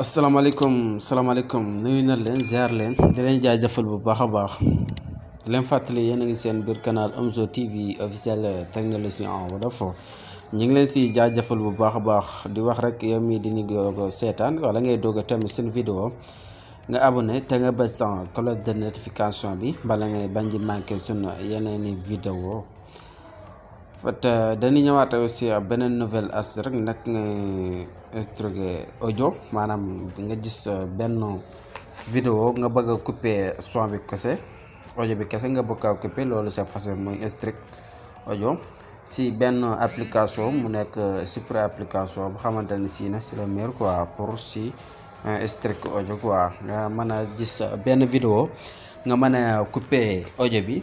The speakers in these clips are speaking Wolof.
salaamaaleykum nuyu na leen ziar leen di leen jaajëfal bu baax a baax di leen fàttali yéen a ngi seen biir canal Omzo TV officiel technologie en wolof ñu ngi leen si jaajëfal bu baax a baax di wax rek yow mii di ñu doog seetaan wala ngay doog a tamit seen vidéo nga abonné te nga bës cloche de notification bi bala ngay bañ di manqué sunu yeneeni vidéo fait dañuy ñëwaat aussi beneen nouvelle as rek nag nga instrué audio maanaam nga gis benn vidéo nga bëgg a couper son bi kese audio bi kese nga bëgg a couper loolu c'est facile muy extraire audio si benn application mu nekk super application bu xamante ni si na c'est le meilleur quoi pour si extraire audio quoi nga mën a gis benn vidéo nga mën a couper audio bi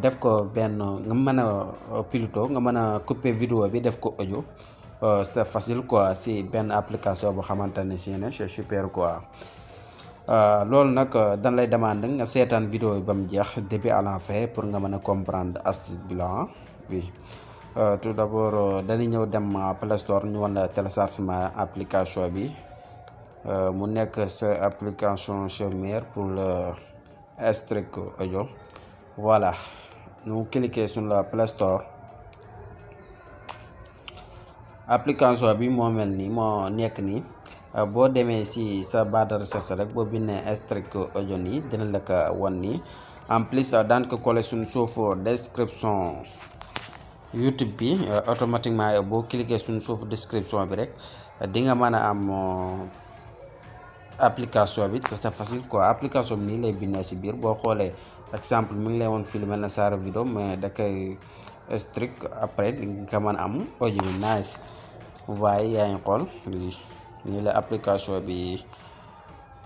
def ko benn nga mën a plutôt nga mën a couper vidéo bi def ko audio c'est facile quoi si benn application boo xamante ne si ne c'est super quoi loolu nag dan lay demande nga seetaan vidéo bi ba mu jeex début à la fin pour nga mën a comprendre astuce bi la oui tout d'abord dañuy ñëw dem Play Store ñu wan la téléchargement application bi mu nekk sa application chaumière pour le extraire audio. Voilà, nous cliquons sur la Play Store. Application bi moo mel nii moo nekk nii boo demee si sa barre de recherche rek boo bindee extraire audio nii dina la ko wan nii en plus daan ko coller suñu suufu description YouTube bi automatiquement boo cliquer suñu suufu description bi rek di nga mën a am application bi te c'est facile quoi application bi nii lay bindee si biir boo xoolee exemple mi ngi lay woon fii lu mel na saara vidéo mais da koy strict après nga mën a am audio bi nice waaye yaa ngi xool nii la application bi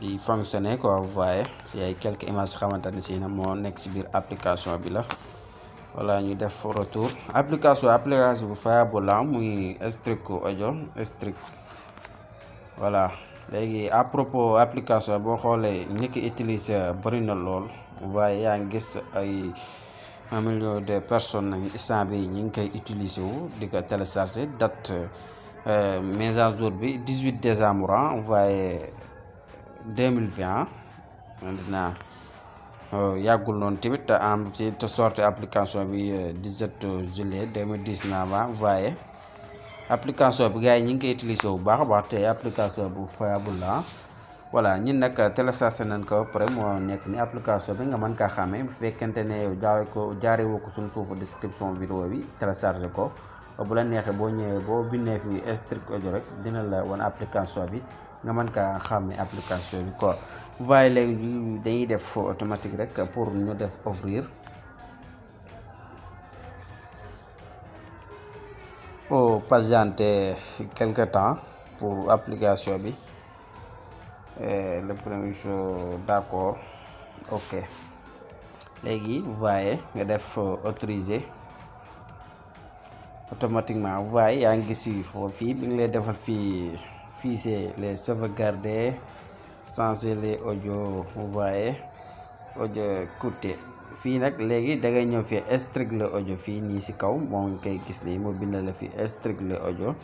di fonctionner quoi waaye yaay quelques images xamante ne si na moo nekk si biir application bi la voilà ñu def retour application bu fiable la muy strict audio strict voilà. léegi à propos application boo xoolee ñi ko utiliser bëri na lool waaye yaa ngi gis ay 1 million de personnes nañ instant bi ñi ngi koy utiliser wu di ko télécharger date mise à jour bi 18 décembre waaye 2020 maintenant yàggul noonu tamit te am ci te sorti application bi 17 juillet 2019 waaye application bi gars yi ñu ngi koy utiliser bu baax a baax te application bu fiable la voilà ñun nag téléchargé nañ ko ba pare moo nekk ni application bi nga mën kaa xàmmee bu fekkente ne yow jaaree woo ko suñu suufu description vidéo bi téléchargé ko bu la neexee boo ñëwee boo bindee fi extraire audio rek dina la wan application bi nga mën kaa xàmmee application bi quoi waaye léegi dañuy def automatique rek pour ñu def ouvrir. Faut patienter quelque temps pour application bi le premier jour d'accord ok léegi voyez nga def autoriser automatiquement voyez yaa ngi gis foofu fii bi nga lay defal fii c'est les sauvegarder changer les audio voyez audio écouter fii nag léegi da ngay ñëw fii extraire le audio fii nii si kaw moo ngi koy gis nii mu bind la fi extraire le audio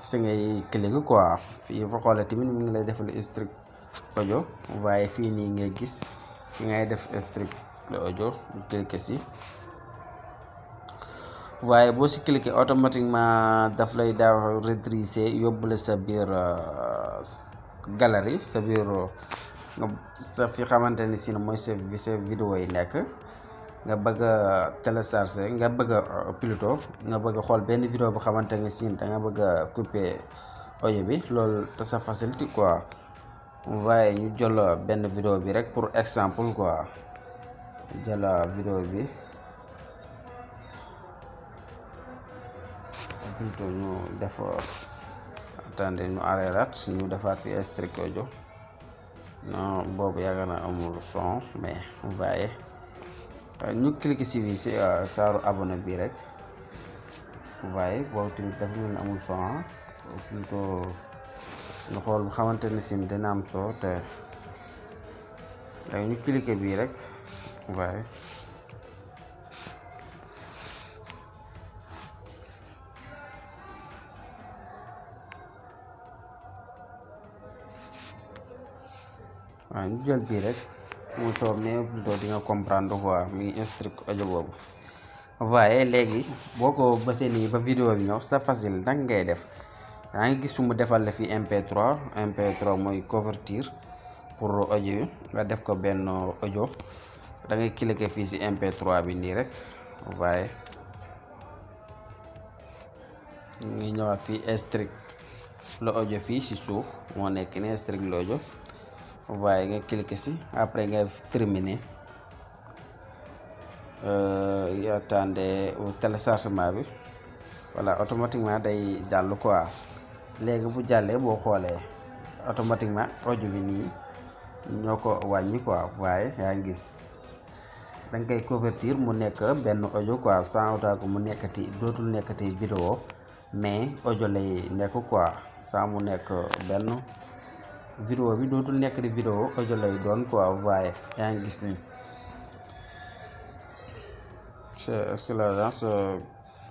si ngay cliquer quoi fii fa xoolee tamit mu ngi lay defal extraire audio waaye fii nii ngay gis fi ngay def extraire le audio bu cliquer si waaye boo si cliquer automatiquement daf lay daaw rediriger yóbbu la sa biir galerie sa biir sa fi xamante ni si mooy sa vidéo yi nekk nga bëgg a télécharger nga bëgg a plutôt nga bëgg a xool benn vidéo bu xamante ne si da nga bëgg a couper audio bi loolu te sa facilité quoi waaye ñu jël benn vidéo bi rek pour exemple quoi jël vidéo bi plutôt ñu def attendez ñu arrêté ñu defaat fi extraire audio non boobu yàgg na amul son mais waaye ñu cliquer si saaru abonné bi rek waaye boobu tamit dafa mel ni amul son plutôt ñu xool bu xamante ne si dina am son te léegi ñu cliquer bii rek waaye waaw ñu jël bii rek mu soob ne plutôt di nga comprendre quoi mi instruct audio boobu. waaye léegi boo ko bësee nii ba vidéo bi ñëw c'est facile nag ngay def yaa ngi gis su mu defal la fi MP3 mooy convertir pour audio yi nga def ko benn audio da ngay cliquer fii si MP3 bi nii rek. waaye ngi ñëwaat fii extract le audio fii si suuf moo nekk ni extract le audio. waaye nga cliquer si après nga terminer attendez au téléchargement bi voilà automatiquement day jàll quoi. léegi bu jàllee boo xoolee automatiquement audio bi nii ñoo ko wàññi quoi. waaye yaa ngi gis da nga koy convertir mu nekk benn audio quoi sans autant que mu nekkati dootul nekkati vidéo mais audio lay nekk quoi sans mu nekk benn vidéo bi dootul nekk di vidéo audio lay doon quoi. waaye yaa ngi gis ni c'est l'agence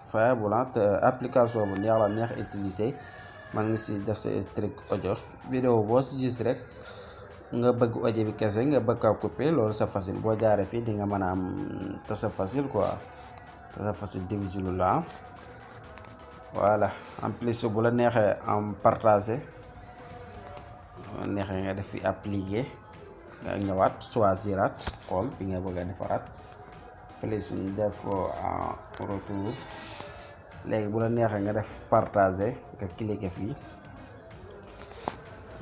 fiable te application bu neex la neex utiliser man nga si def sa strict audio vidéo boo si gis rek nga bëgg audio bi kese nga bëgg a couper loolu c'est facile boo jaaree fii di nga mën a am te c'est facile quoi te c'est facile difficile la voilà. en plus bu la neexee am partager neexee nga def fi appliquer nga ñëwaat choisiraat xool bi nga bëgg a defaraat plus ñu def en retour. léegi bu la neexee nga def partager nga cliquer fii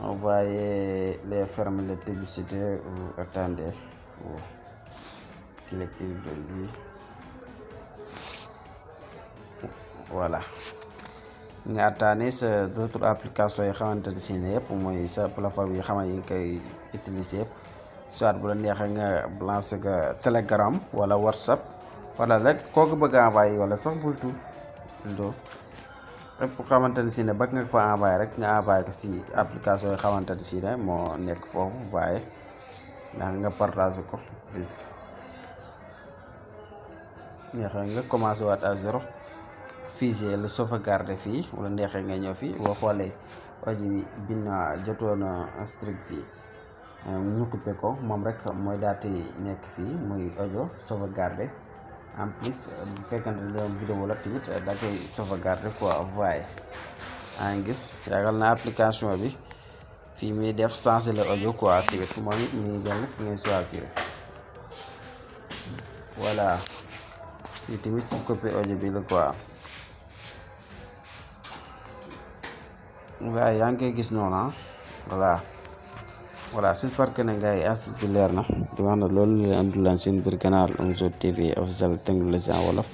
envoyer les fermer les publicités ou attendez faut cliquer ici. voilà nga attané sa d'autres applications yi xamante ne si ne yëpp mooy sa plateforme yi xamante yi nga koy utiliser yëpp soit bu la neexee nga lancer nga Telegram wala WhatsApp wala rek kooku bëgg a envoyer wala sax Bluetooth rek xamante ne si ne bëgg nga fa envoyer rek nga envoyer ko si application yi xamante ne si ne moo nekk foofu. waaye ndax nga partager ko bis neexee nga commencé waat à zéro fichier la sauvegarder fii wala neexee nga ñëw fii boo xoolee audio bi bina jotoon strict fii ñu coupé ko moom rek mooy daati nekk fii muy audio sauvegarder. en plus bu fekkante ne vidéo la tamit da koy sauvegarder quoi. waaye yaa ngi gis yaakaar naa application bi fii muy def changer le audio quoi tamit moom it muy jël fu ngay choisir. voilà fii tamit si copier audio bi la quoi. waaye yaa ngi koy gis noonu voilà j'espère que ne ngay astuce bi leer na di wax na loolu la andulaan seen biir canal Omzo TV officiel technologie en wolof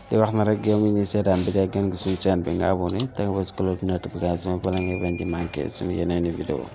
di wax na rek yow mi ni seetaan bi day gën gi suñu chaîne bi nga abonné te nga bës cloche notification bala ngay bañ di manqué suñu yeneeni vidéo.